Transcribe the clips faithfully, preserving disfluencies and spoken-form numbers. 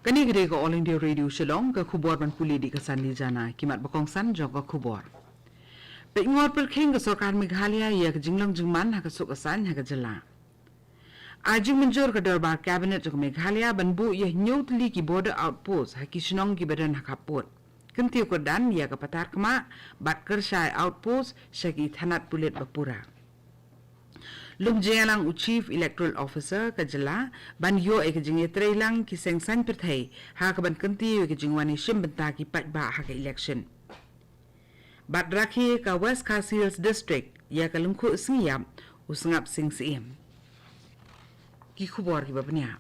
Kane ka dei ka All India Radio Shillong, ka khubor ban pule da ka Sandy Jana, ki mat ba kongsan jong ka khubor. Peit ngor pyrkhing ka sorkar Meghalaya ïa ka jinglong jingman ha ka suk ka saiñ ha ka jylla. Ai jingmynjur ka dorbar cabinet jong ka Meghalaya ban buh ïa hynñiew tylli ki border outpost ha ki shnong kiba don ha khappud. Kyntiew kyrdan ïa ka patar khmat bad kyrshai outpost sha ki thanat pulit ba pura. Lum jingïalang u Chief Electoral Officer ka jylla ban ïoh ïa ka jingïatreilang ki seng saiñ pyrthei ha kaban kyntiew ïa ka jingwan ïashim bynta ki paidbah ha ka election. Bad rakhe ka West Khasi Hills District ïa ka lyngkhuh sngi ïap u Sngap Sing Syiem. Ki khubor kiba bniah.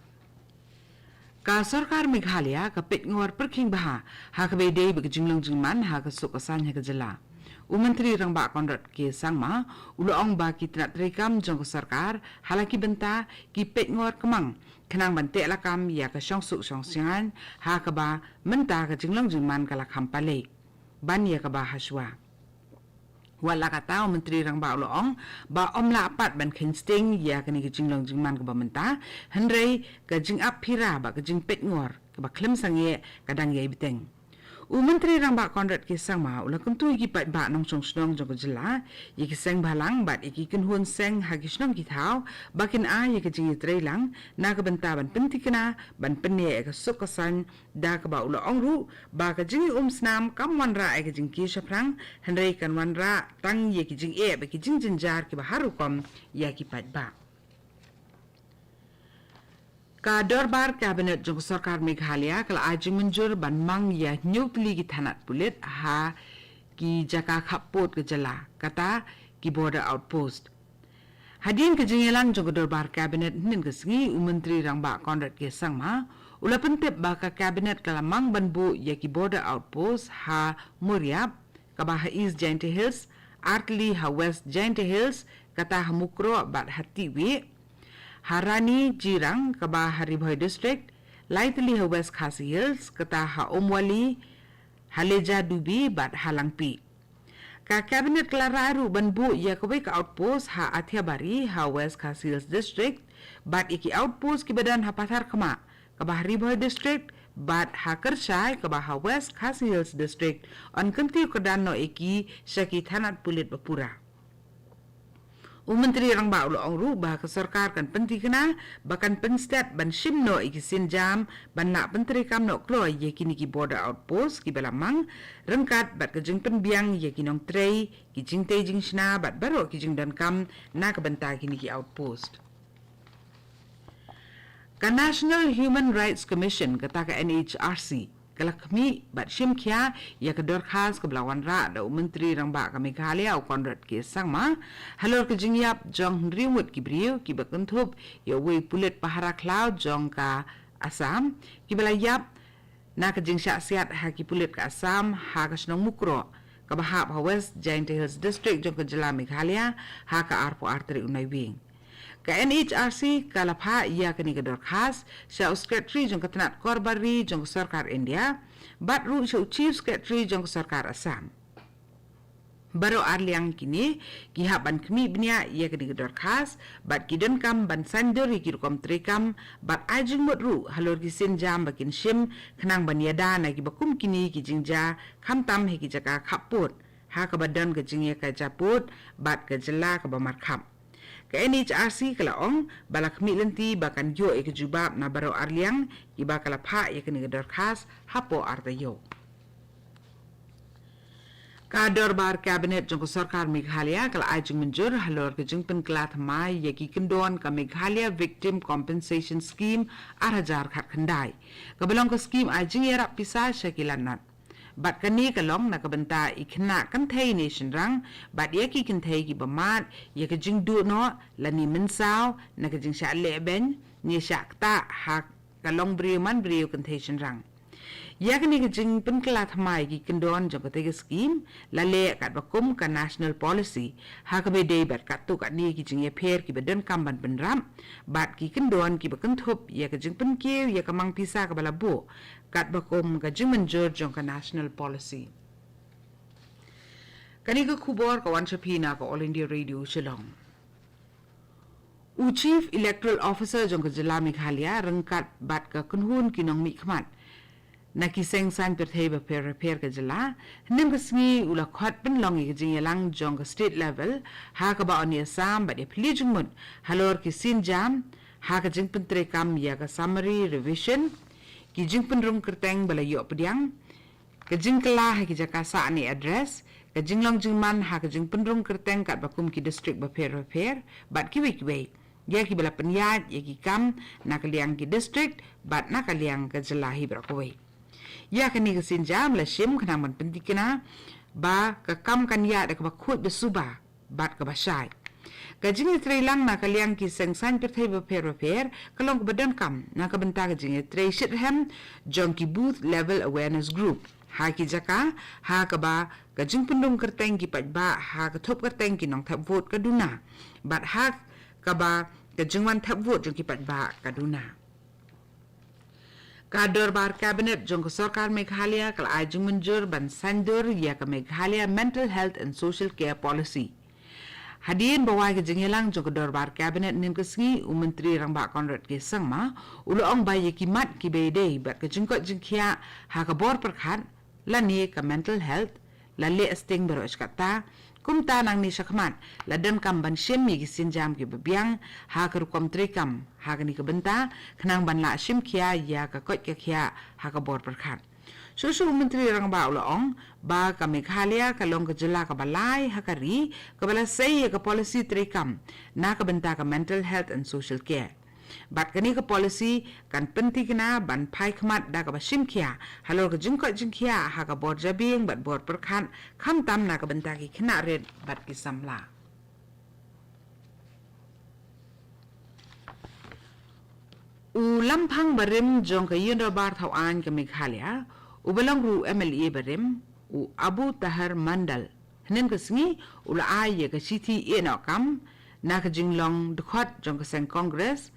Ka sorkar Meghalaya ka peit ngor pyrkhing bha ha kaba ïadei bad ka jinglong jingman ha ka suk ka saiñ ha ka jylla. U Myntri Rangbah Conrad K Sangma u la ong ba ki tnat treikam jong ka sorkar ha la ki bynta ki peit ngor kmang khnang ban teh lakam ïa ka shongsuk shongsngain ha kaba mynta ka jinglong jingman ka la kham pale ban ïa kaba hashwa. Wat la katta, u Myntri Rangbah u la ong ba ym lah pat ban kheiñ sting ïa kane ka jinglong jingman kaba mynta, hynrei ka jingap phira bad ka jingpeit ngor kaba khlem sangeh ka dang ïai bteng. U Myntri Rangbah Conrad K Sangma u la kyntu ïa ki paidbah nongshong shnong jong ka jylla, ïa ki seng bhalang bad ïa ki kynhun seng ha ki shnong ki thaw ba kin ai ïa ka jingïatreilang na ka bynta ban pynthikna ban pynïaid ïa ka suk ka saiñ, da kaba u la ong ruh ba ka jingïaumsnam kam wanrah ïa ka jingkiew shaphrang, hynrei kan wanrah tang ïa ki jingeh bad ki jingjynjar kiba har rukom ïa ki paidbah. Ka dorbar cabinet jong ka sorkar Meghalaya ka la ai jingmynjur ban mang ïa hynñiew tylli ki thanat pulit ha ki jaka khappud ka jylla, kata ki border outpost. Hadien ka jingïalang jong ka dorbar cabinet hynnin ka sngi, u Myntri Rangbah Conrad K Sangma u la pyntip ba ka cabinet ka la mang ban buh ïa ki border outpost ha Moriap, kaba ha East Jaintia Hills, ar tylli ha West Jaintia Hills, kata ha Mukroh bad ha Tihwieh, ha Rani Jirang, kaba ha Ri Bhoi District, lai tylli ha West Khasi Hills, kata ha Umwali, ha Leja Dubi bad ha Langpih. Ka cabinet ka la rai ruh ban buh ïa kawei ka outpost ha Athiabari ha West Khasi Hills District, bad ïa ki outpost kiba don ha Patharkhmah, kaba ha Ri Bhoi District, bad ha Kyrshai kaba ha West Khasi Hills District, yn kyntiew kyrdan noh ïa ki sha ki thanat pulit ba pura. U Myntri Rangbah u la ong ruh ba ka sorkar kan pynthikna ba kan pynstet ban shim noh ïa ki sienjam ban lah pyntreikam noh kloi ïa kine ki border outpost kiba la mang, ryngkat bad ka jingpynbiang ïa ki nongtrei, ki jingtei jingshna bad baroh ki jingdonkam na ka bynta kine ki outpost. Ka National Human Rights Commission, kata ka N H R C, ka la khmih bad shim khia ïa ka dorkhas kaba la wanrah da u Myntri Rangbah ka Meghalaya u Conrad K Sangma halor ka jingïap jong hynriew ngut ki briew kiba kynthup ïa uwei u pulit pahara khlaw jong ka Assam, kiba la ïap na ka jingshah siat ha ki pulit ka Assam ha ka shnong Mukroh, kaba hap ha West Jaintia Hills District jong ka jylla Meghalaya, ha ka arphew ar tarik u Naiwieng. Ka N H R C ka la phah ïa kane ka dorkhas sha u Secretary jong ka tnat korbar ri jong ka sorkar India, bad ruh sha u Chief Secretary jong ka sorkar Assam. Baroh arliang kine ki hap ban khmih bniah ïa kane ka dorkhas bad ki donkam ban saiñdur ïa ki rukom treikam bad ai jingmut ruh halor ki sienjam ba kin shim khnang ban ïada na kiba kum kine ki jingjia, khamtam ha ki jaka khappud ha kaba don ka jingïakajia pud bad ka jylla kaba markhap. Ka N H R C ka la ong ba la khmih lynti ba kan ïoh ïa ka jubab na baroh arliang kiba ka la phah ïa kane ka dorkhas hapoh ar taïew. Ka dorbar cabinet jong ka sorkar Meghalaya ka la ai jingmynjur halor ka jingpynkylla thymmai ïa ki kyndon ka Meghalaya Victim Compensation Scheme ar hajar khatkhyndai, kaba long ka skhim ai jingïarap pisa sha ki lanot. Bad kane ka long na ka bynta i khynnah kynthei ne shynrang, bad ïa ki kynthei kiba mad ïa ka jingduh noh lane mynsaw na ka jingshah lehbeiñ ne shah ktah ha ka longbriew manbriew kynthei shynrang. Ïa kane ka jingpynkylla thymmai ki kyndon jong kata ka skhim la leh katba kum ka National Policy ha kaba ïadei bad katto katne ki jingïapher kiba donkam ban bynrap, bad ki kyndon kiba kynthup ïa ka jingpynkiew ïa ka mang pisa kaba la buh katba kum ka jingmynjur jong ka National Policy. Kane ka khubor ka wan sha phi na ka All India Radio Shillong. U Chief Electoral Officer jong ka jylla Meghalaya ryngkat bad ka kynhun ki nongmihkhmat Na ki seng saiñ pyrthei bapher bapher ka jylla, hynnin ka sngi u la khot pynlong ïa ka jingïalang jong ka state level, ha kaba yn ïasam bad ïaphylliew jingmut halor ki sienjam ha ka jingpyntreikam ïa ka summary revision, ki jingpynrung kyrteng ba la ïoh pdiang, ka jingkylla ha ki jaka sah ne address, ka jinglong jingman ha ka jingpynrung kyrteng katba kum ki district bapher bapher bad kiwei kiwei, ïa kiba la pynïaid ïa ki kam na ka liang ki district bad na ka liang ka jylla hi baroh kawei. Ïa kane ka sienjam la shim khnang ban pyntikna ba ka kam kan ïaid da kaba khuid da suba bad kaba shai. Ka jingïatreilang na ka liang ki seng saiñ pyrthei bapher bapher ka long kaba donkam na ka bynta ka jingïatrei shitrhem jong ki booth level awareness group ha ki jaka ha kaba ka jingpynrung kyrteng ki paidbah ha ka thup kyrteng ki nongthep vote ka duna bad ha kaba ka jingwan thep vote jong ki paidbah ka duna. Ka dorbar cabinet jong ka sorkar Meghalaya ka la ai jingmynjur ban saiñdur ïa ka Meghalaya Mental Health and Social Care Policy. Hadien ba wai ka jingïalang jong ka dorbar cabinet hynnin ka sngi, u Myntri Rangbah Conrad K Sangma u la ong ba ïa ki mat kiba ïadei bad ka jingkoit jingkhiah ha ka bor pyrkhat lane ka mental health la leh sting baroh shi katta. Kumta nangne shakhmat la donkam ban shim ïa ki sienjam kiba biang ha ka rukom treikam ha kane ka bynta khnang ban lah shim khia ïa ka koit ka khiah ha ka bor pyrkhat. Shuh shuh u Myntri Rangbah u la ong ba ka Meghalaya ka long ka jylla kaba lai ha ka ri kaba la sei ïa ka policy treikam na ka bynta ka mental health and social care. Bad kane ka policy kan pyntikna ban phai khmat da kaba shim khia halor ka jingkoit jingkhiah ha ka bor jabieng bad bor pyrkhat, khamtam na ka bynta ki khynnah rit bad ki samla. U Lamphang barim jong ka Ïing Dorbar Thaw Aiñ ka Meghalaya, uba long ruh u M L A barim, u Abu Taher Mondal, hynnin ka sngi u la ai ïa ka shithi ïehnoh kam na ka jinglong dkhot jong ka seng Congress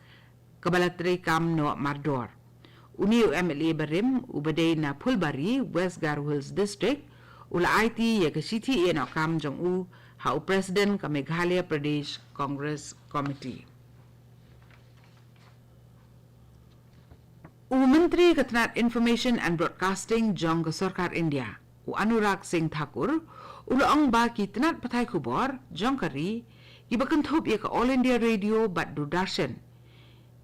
kaba la treikam noh mardor. Une u M L A barim uba dei na Phulbari, West Garo Hills District, u la aiti ïa ka shithi ïehnoh kam jong u ha u President ka Meghalaya Pradesh Congress Committee. U Myntri ka tnat Information and Broadcasting jong ka Sorkar India, u Anurag Singh Thakur, u la ong ba ki tnat pathai khubor jong ka ri kiba kynthup ïa ka All India Radio bad Doordarshan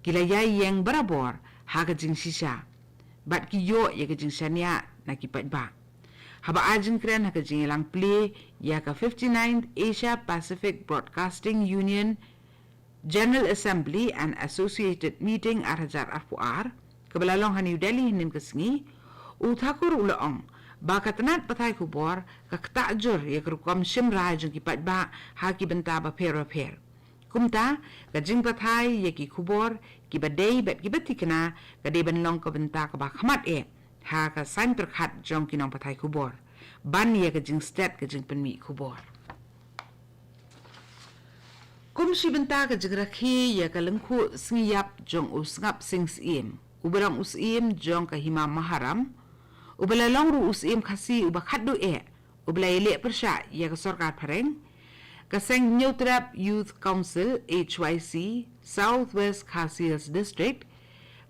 ki la ïai ïeng barabor ha ka jingshisha bad ki ïoh ïa ka jingshaniah na ki paidbah. Haba ai jingkren ha ka jingïalang plie ïa ka fifty-ninth Asia Pacific Broadcasting Union General Assembly and Associated Meeting ar hajar arphew ar, kaba la long ha New Delhi hynnin ka sngi, u Thakur u la ong ba ka tnat pathai khubor ka ktah jur ïa ka rukom shim rai jong ki paidbah ha ki bynta bapher bapher. Kumta, ka jingpathai ïa ki khubor kiba dei bad kiba tikna ka dei ban long ka bynta kaba khmat eh ha ka saiñ pyrkhat jong ki nongpathai khubor ban ïa ka jingstet ka jingpynmih khubor. Kum shi bynta ka jingrakhe ïa ka lyngkhuh sngi ïap jong u Sngap Sing Syiem, uba long u Syiem jong ka Hima Maharam, uba la long ruh u Syiem Khasi uba khatduh eh, uba la ïaleh pyrshah ïa ka sorkar phareng, ka seng Hynñiewtrep Youth Council, H Y C, South West Khasi Hills District,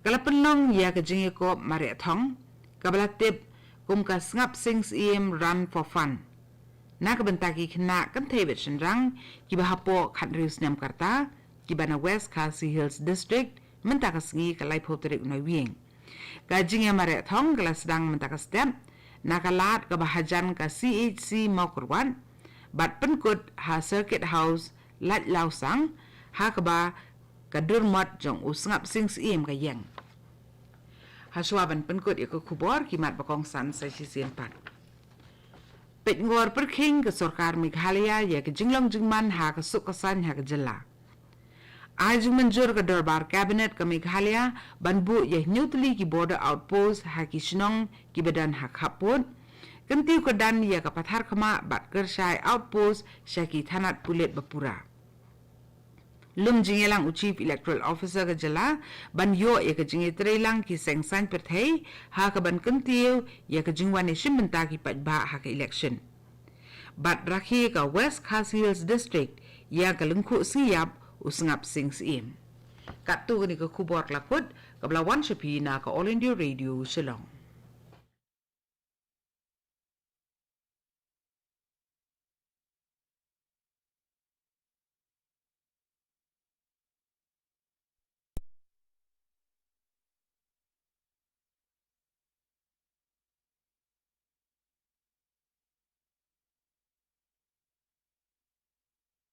ka la pynlong ïa ka jingïakob mareh thong, kaba la tip kum ka Sngap Sing Syiem Run for Fun, na ka bynta ki khynnah kynthei bad shynrang kiba hapoh khathynriew snem ka rta, kiba na West Khasi Hills District, mynta ka sngi ka laiphew tarik u Naiwieng. Ka jingïamareh thong ka la sdang mynta ka step na ka lad kaba hajan ka C H C Mawkyrwat bad pynkut ha Circuit House Laitlawsang, ha kaba ka durmot jong u Sngap Sing Syiem ka ïeng. Hashwa ban pynkut ïa ka khubor, ki mat ba kongsan sa shisien pat. Peit ngor pyrkhing ka sorkar Meghalaya ïa ka jinglong jingman ha ka suk ka saiñ ha ka jylla. Ai jingmynjur ka dorbar cabinet ka Meghalaya ban buh ïa hynñiew tylli ki border outpost ha ki shnong kiba don ha khappud. Kyntiew kyrdan ïa ka Patharkhmah bad Kyrshai outpost sha ki thanat pulit ba pura. Lum jingïalang u Chief Electoral Officer ka jylla ban ïoh ïa ka jingïatreilang ki seng saiñ pyrthei ha kaban kyntiew ïa ka jingwan ïashim bynta ki paidbah ha ka election. Bad rakhe ka West Khasi Hills District ïa ka lyngkhuh sngi ïap u Sngap Sing Syiem. Katto kane ka khubor ka la kut, kaba la wan sha phi na ka All India Radio Shillong.